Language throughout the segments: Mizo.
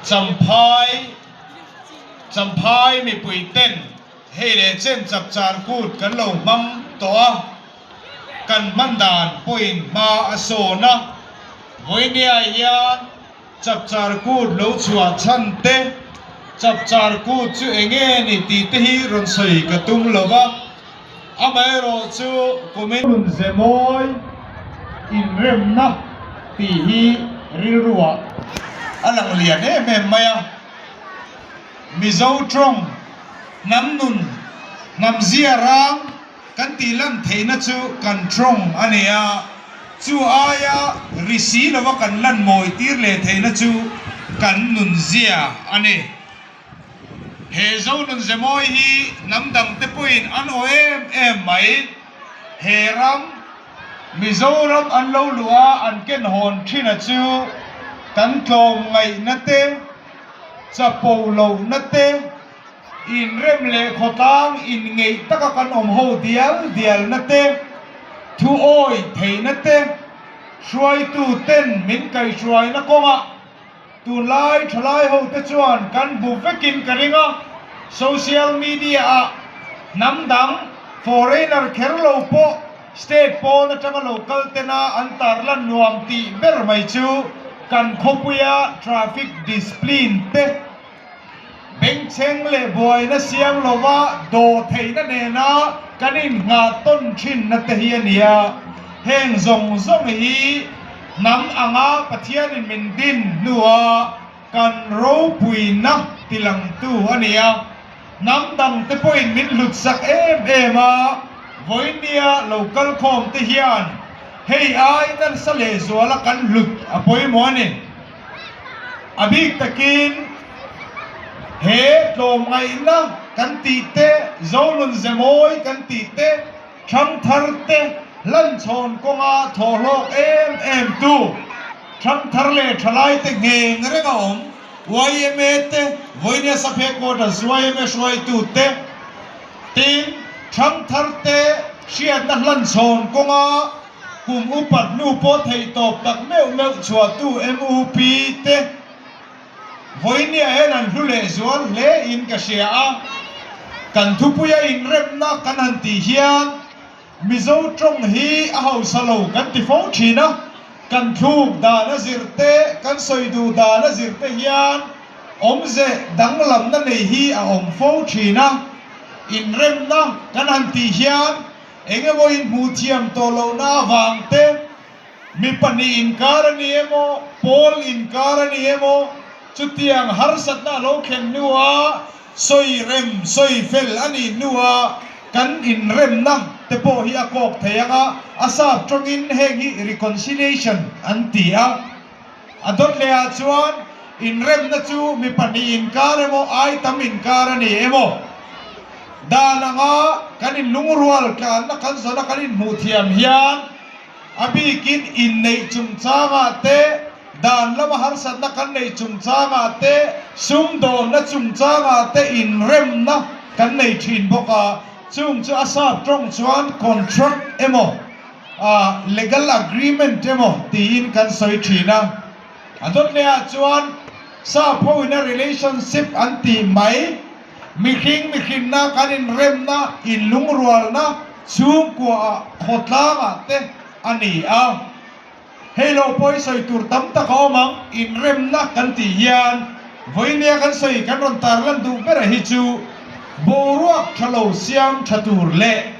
Champhai Champhai mipui ten hei leh chen chapchar kut kan lo hmang tawh a, kan hman dan pawhin hma a sawn a, vawinia hian chapchar kut lo chhuah chhan te, chapchar kut chu eng nge ni tih te hi rawn sawi ka tum lo va. Amaherawh chu kumin nun ze mawi inremna tih hi rilruah a lang lian em em mai a. Mizo tawng hnam nun hnam zia rang kan tih lan theihna chu kan tawng a ni a, chu aia ri si lova kan lan mawi tir leh theihna chu kan nun zia a ni. He Zonun Zemawi hi hnam dangte pawhin an aw em em mai. He ram, Mizoram an lo luh a an ken hawn thin a chu kan tlawm ngaihna te, chapo lohna te, inrem leh khawtlang inngeih taka kan awm ho dial dialna te, thuawi theihna te, hruaitu ten min kaihhruaina kawngah Tunlai thalai ho te chuan kan hmu vekin ka ring a, social media ah hnam dang, foreigner kher lo pawh state pawn atanga lo kal tena an tarlan nuam tih ber mai chu kan khawpuia traffic discipline te Bengchheng leh buaina siam lova dawh theihna nena kan innghah tawn thinna te hi a ni a, heng zawng zawng hi hnam anga Pathianin min din hnua kan ropuina tilangtu a ni a, hnam dangte pawhin min hlutsak em em a, vawinia lo kalkhawm te hian hei ai nasa lehzuala kan hlut a pawimawh a ni. A bik takin he tlawmngaihna kan tih te, Zonun Zemawi kan tih te, Thangthar te hlanchhawn kawnga thawhhlawk em em tu, Thangthar leh thalai te ngheng reng a awm, yma te, Vawinia Saphe Quarters yma hruaitu te, tin Thangthar te hriatna hlanchhawn kawnga Kum upat hnu pawh theih tawp tak meuh meuh chhuahtu MUP te vawinia hian an hlu leh zual hle in ka hria a, kan thupuia inremna kan han tih hian Mizo tawng hi a hausa lo kan ti fo thin a, kan thluk dan a zir te, kan sawi duh dan a zir te hian awmze danglamna nei hi a awm fo thin a, inremna kan han tih hian Eng emaw inhmuh thiam tawh lohna avang te, mi pahnih inkar a ni emaw, pawl inkar a ni emaw, chutiang harsatna a lo thlen hnua sawi rem, sawi fel a nih hnua kan inremna te pawh hi a kawk thei ang a, a sap tawngin heng hi reconciliation an ti a. A dawt leh ah chuan inremna chu mi pahnih inkar emaw ai tam inkar a ni emaw? Dan anga kan inlungrual tlanna kan zawna kan inhmuh thiam hian a bikin inneih chungchangah te, dan lama harsatna kan neih chungchangah te, sumdawnna chungchangah te inremna kan nei thin bawk a, chung chu a sap tawng chuan contract emaw, Ah legal agreement emaw tiin kan sawi thin a, a dawt leh ah chuan sap ho ina relationship an tih mai, mihring mihrinna kan inremna, inlungrualna chhungkua ah khawtlang ah te a ni a. Hei lo pawh i sawi tur tam tak a awm ang, inremna kan tih hian vawinia kan sawi kan rawn tarlan duh ber hi chu boruak tha lo siam tha tur leh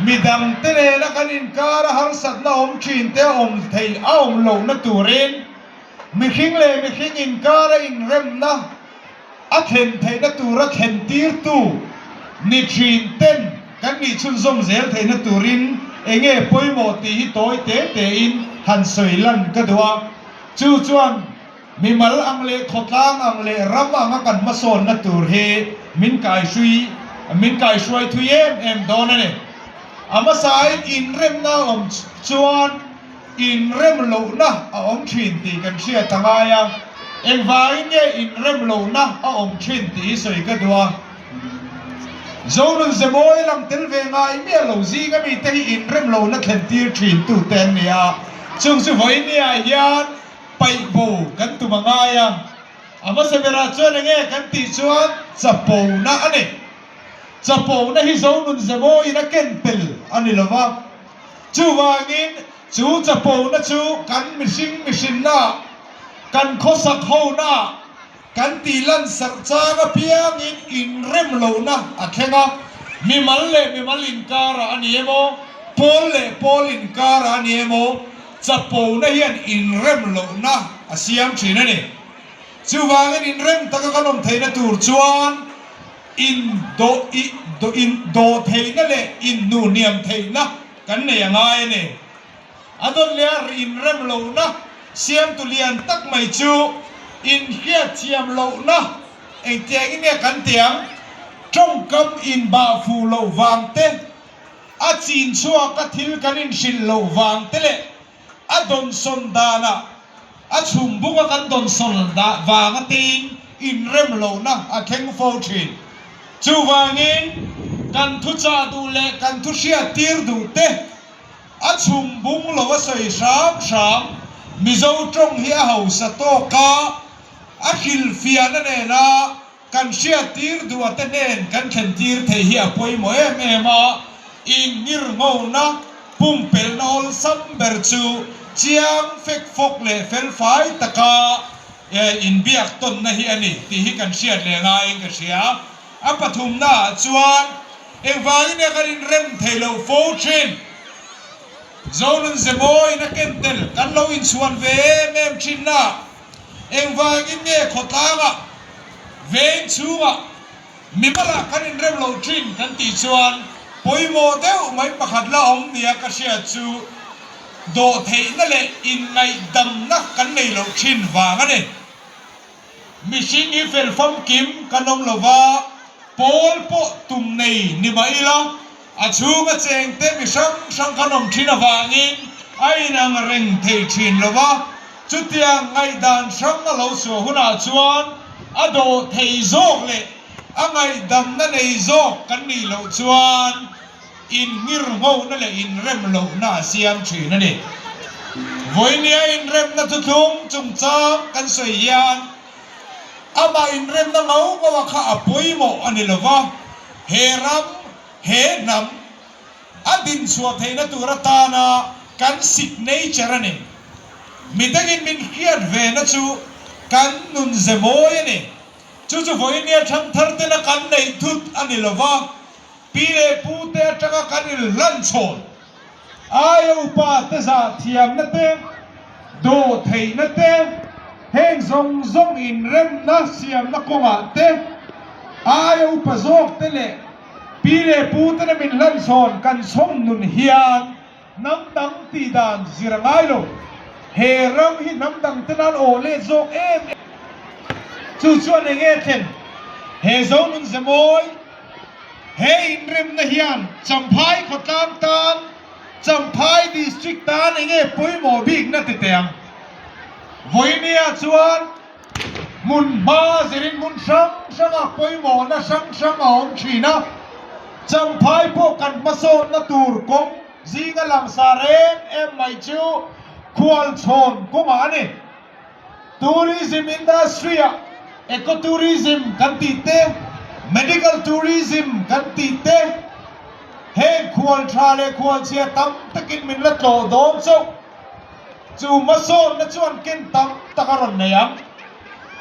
Midangte nena kan inkara harsatna awm thinte a awm theih a awm lohna turin mihring leh mihring inkara inremna a thlen theihna tura thlen tirtu ni thin ten kan nih chhunzawm zel theihna turin enge pawimawh tih hi tawi te tein han sawi lan ka duh a. Chu chuan Mimal ang leh khawtlang ang leh ram anga kan hmasawnna tur hi min kaihhrui min kaihhruai thui em em dawn a ni. A hmasain inremna a awm chuan inrem lohna a awm thin tih kan hriat a ngai a, engvangin nge inrem lohna a awm thin tih hi sawi ka duh a. Zonun Zemawi lang tel ve ngai miah lo zinga mite hi inrem lohna thlen tir thin tute an ni a, chung chu vawinia hian Paih bo kan tum a ngai a. A hmasa berah chuan enge kan tih chuan chapona a ni. Chapona hi Zonun Zemawiin a ken tel a ni lo va. Chuvangin chu chapona chu kan mihring mihrinnaah, kan khawsak honaah, Kan tih lansarh chang apiangin inrem lohna a thleng a, mimal leh mimal inkarah a ni emaw, pawl leh pawl inkarah a ni emaw, chapona hian inrem lohna a siam thin a ni. Chuvangin inrem taka kan awm theihna tur chuan indawh indawh theihna leh inhnuhniam theihna kan nei a ngai a ni. A dawt leh a inrem lohna siamtu lian tak mai chu inhriatthiam lohna engtiangin nge kan ti ang? Tawngkam inbah fuh loh vang te, a chin chhuaka thil kan inhrilh loh vang te leh a dawnsawn danah a chhum bunga kan dawnsawn dah vanga tein inrem lohna a thleng fo thin. Chuvangin kan thuchah duh leh kan thu hriattir duh te, A chhum bung lo a sawi hram hram. Mizo tawng hi a hausa tawk a, a hrilhfiahna nena kan hriattir duh a te hnen kan thlentir theih hi a pawimawh em em a, inngirngona pumpelhna awlsam ber chu chiang fek fawk leh felfai taka inbiak tawnna hi a ni tih hi kan hriat leh ngaiin ka hria. A pathumnaah chuan engvangin nge kan inrem thei loh fo thin? Zonun Zemawiin a ken tel kan lo inchhuan ve em em thin a, engvangin nge khawtlangah, veng chhungah, mimalah kan inrem loh thin kan tih chuan pawimawh deuh mai pakhat la awm nia ka hriat chu dawhtheihna leh inngaihdamna kan nei loh thin vang a ni. Mihring hi fel famkim kan awm lo va, pawl pawh tum nei ni mah ila, a chhunga chengte mi hrang hrang kan awm thin avangin a inang reng thei thin lo va, chutiang ngaihdan hrang a lo suah hunah chuan a dawh thei zawk leh a ngaihdamna nei zawk kan nih loh chuan Innghirnghona leh inrem lohna a siam thin a ni. Vawinia inremna thuthlung chungchang kan sawi hian amah inremna ngau ngaua kha a pawimawh a ni lo va, he ram, he hnam a dinchhuah theihna tur atana kan signature a ni. Midangin min hriat vena chu kan nunze mawi a ni. Chu chu vawinia thangthar tena kan neih thut a ni lo va. Pi leh pu te atanga kan inhlan chhawn aia upa te zah thiamna te, dawh theihna te, heng zawng zawng inremna siamna kawngah te, aia upa zawk te leh pi leh pu tena min hlan chhawn kan chhawm nun hian hnam dang tih dan zir a ngai lo. He ram hi hnam dang te nan aw let zawk em em. Chu chuan eng nge thlen? He Zonun Zemawi, he inremna hian Champhai khawtlang tan, Champhai District tan eng nge pawimawh bikna ti teh ang? Vawinia chuan hmun hma zirin hmun hrang hranga pawimawhna hrang hrang a awm thin a, Champhai pawh kan hmasawnna tur kawng zinga langsar em em mai chu khualchhawn kawngah a ni. Tourism industry-ah Eco-tourism kan tih te, Medical tourism kan tih te, heng khual tha leh khual chhia tam takin min la tlawh dawn chauh. Chu hmasawnna chuan ken tam tak a rawn nei ang.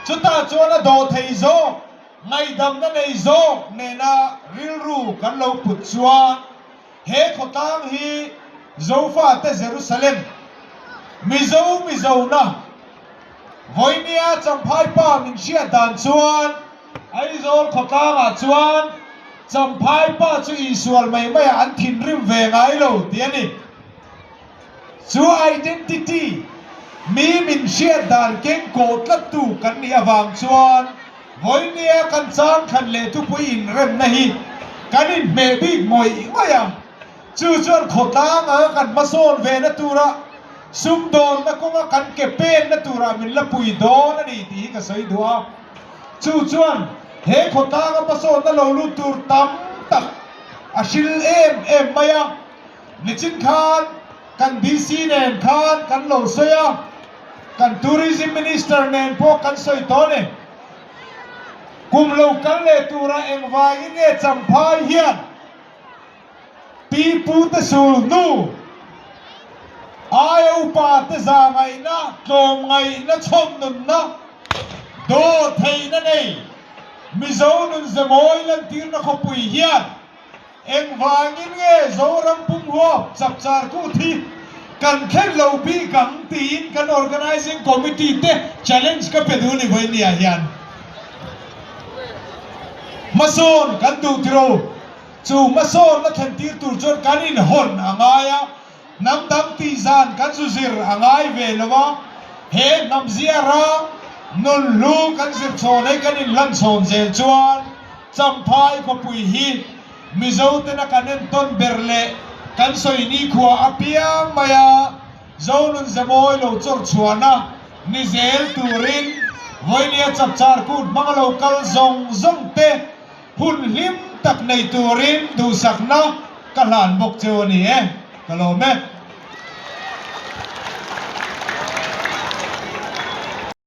Chutah chuan a dawh thei zawk, ngaihdamna nei zawk nena rilru kan lo put chuan he khawtlang hi Zofate Jerusalem, Mizo Mizona, Vawinia Champhai pa min hriat dan chuan Aizawl khawtlangah chuan Champhai pa chu insual mai maiah an thinrim ve ngai lo tih a ni. Chu identity, mi min hriat dan keng kawh tlattu kan nih avang chuan vawinia kan chang thlan leh thupui inremna hi kan inhmeh bik ngawih ngawih a. Chu chuan khawtlang anga kan hmasawn ve na tura sumdawnna kawnga kan ke penna turah min la pui dawn a ni tih hi ka sawi duh a. Chu chuan he khawtlanga hmasawnna lo lut tur tam tak a hril em em mai a. Nichin khan kan DC nen khan kan lo sawi a, kan Tourism Minister nen pawh kan sawi tawh a ni. Kum lo kal leh tura engvangin nge Champhai hian Pi Pute sul hnu aia upa te za ngaihna, tlawm ngaihna, chhawm nunna, daw theihna nei Mizo nun ze mawi lantirna khawpui hian Engvangin nge Zoram pumhuap chapchar kut hi kan thlen lo bik ang tiin kan Organising Committee te challenge ka pe duh ni vawinia hian hmasawn kan duh tiro. Chu hmasawnna thlen tir tur chuan kan inhawn a ngai a, hnam dang tih zan kan zu zir a ngai ve lo a, he hnam zia rang nun hlu kan zir chhawn hei kan inhlan chhawn zel chuan Champhai khawpui hi Mizo tena kan entawn ber leh kan sawi nikhua apiang mai a, Zonun Zemawi lo chawr chhuahna ni zel turin vawinia chapchar kut hmanga lo kal zawng zawng te hun hlim tak nei turin duhsakna ka hlan bawk cheu a ni e, ka lawm e.